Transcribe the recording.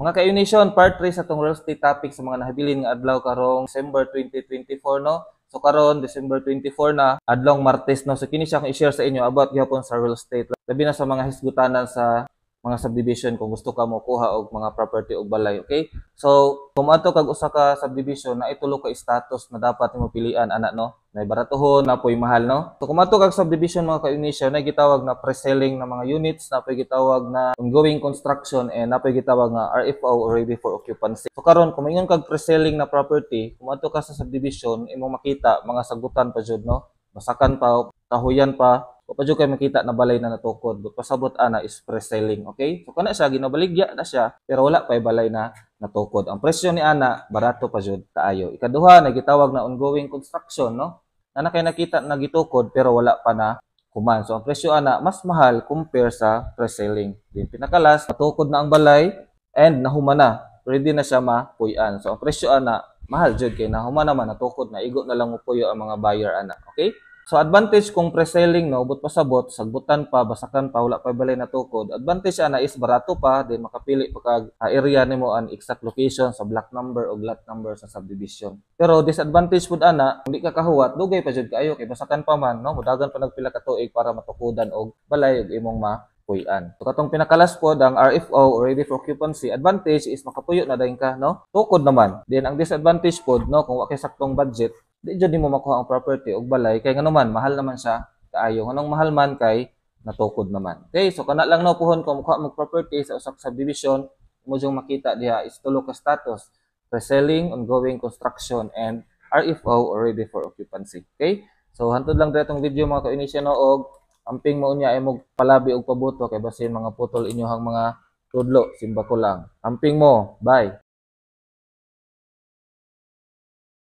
Mga ka-Unation, part 3 sa atong real estate topic sa mga nahabilin nga adlaw karong December 2024, no? So karon December 24 na, adlong Martes, no. So kini siya akong i-share sa inyo about gihapon sa real estate. Labi na sa mga hisgutanan sa mga subdivision kung gusto ka mo kuha og mga property og balay, okay? So, kung adto kag usa ka subdivision na itulo ka status na dapat nimo pilian ana, no. Nay baratuhon, na poy mahal, no. So, kung adto kag subdivision, mga ka-Indonesia, na gitawag na pre-selling na mga units, na poy gitawag na ongoing construction, and na poy gitawag nga RFO or ready for occupancy. So karon, kung moingon kag pre-selling na property, kung adto ka sa subdivision, imong makita mga sagutan pa jud, no. Basakan pa, kahuyan pa, wa pa jud kay makita na balay na natukod. But pasabot ana is pre-selling, okay? So kana siya ginabaligya na siya pero wala pa balay na natukod. Ang presyo ni ana barato pa jud kaayo. Ikaduha, na gitawag na ongoing construction, no? Na kay nakita na gitukod pero wala pa na human. So ang presyo ana mas mahal compare sa pre-selling. Din pinakalas, natukod na ang balay and nahuman na. Ready na siya mapuy-an. So ang presyo ana mahal jud kay nahuman naman, natukod na, igo na lang mo puyo ang mga buyer ana. Okay? So advantage kung pre-selling, no, but pasabot, sagbutan pa, basakan pa, wala pa balay natukod. Advantage ana is barato pa, then makapili pa kag area nimo ang exact location sa block number o lot number sa subdivision. Pero disadvantage pud ana, hindi ka kahuwat, dugay pa jud kaayo kay basakan pa man, no, mudagan pa nagpila ka tuig para matukodan og balay ug imong mapuy-an. So katong pinakalas pod, ang RFO or ready for occupancy, advantage is makapuyo na dayon ka, no? Tukod naman. Then ang disadvantage pod, no, kung wa kay saktong budget, di jud nimo makuha ang property og balay kay ngano man mahal naman siya kaayo. Nganong mahal man? Kay natukod naman. Okay, so kana lang, no, puhon kung mukuha mo property sa usa ka subdivision, mo jung makita diha is tulo ka status: pre-selling, ongoing construction, and RFO or ready for occupancy. Okay? So hantod lang diri atong video, mga ka-Indonesia, no, og amping mo unya ay mo palabi og pabuto kay basin mga putol inyohang mga tudlo, simba ko lang. Amping mo, bye.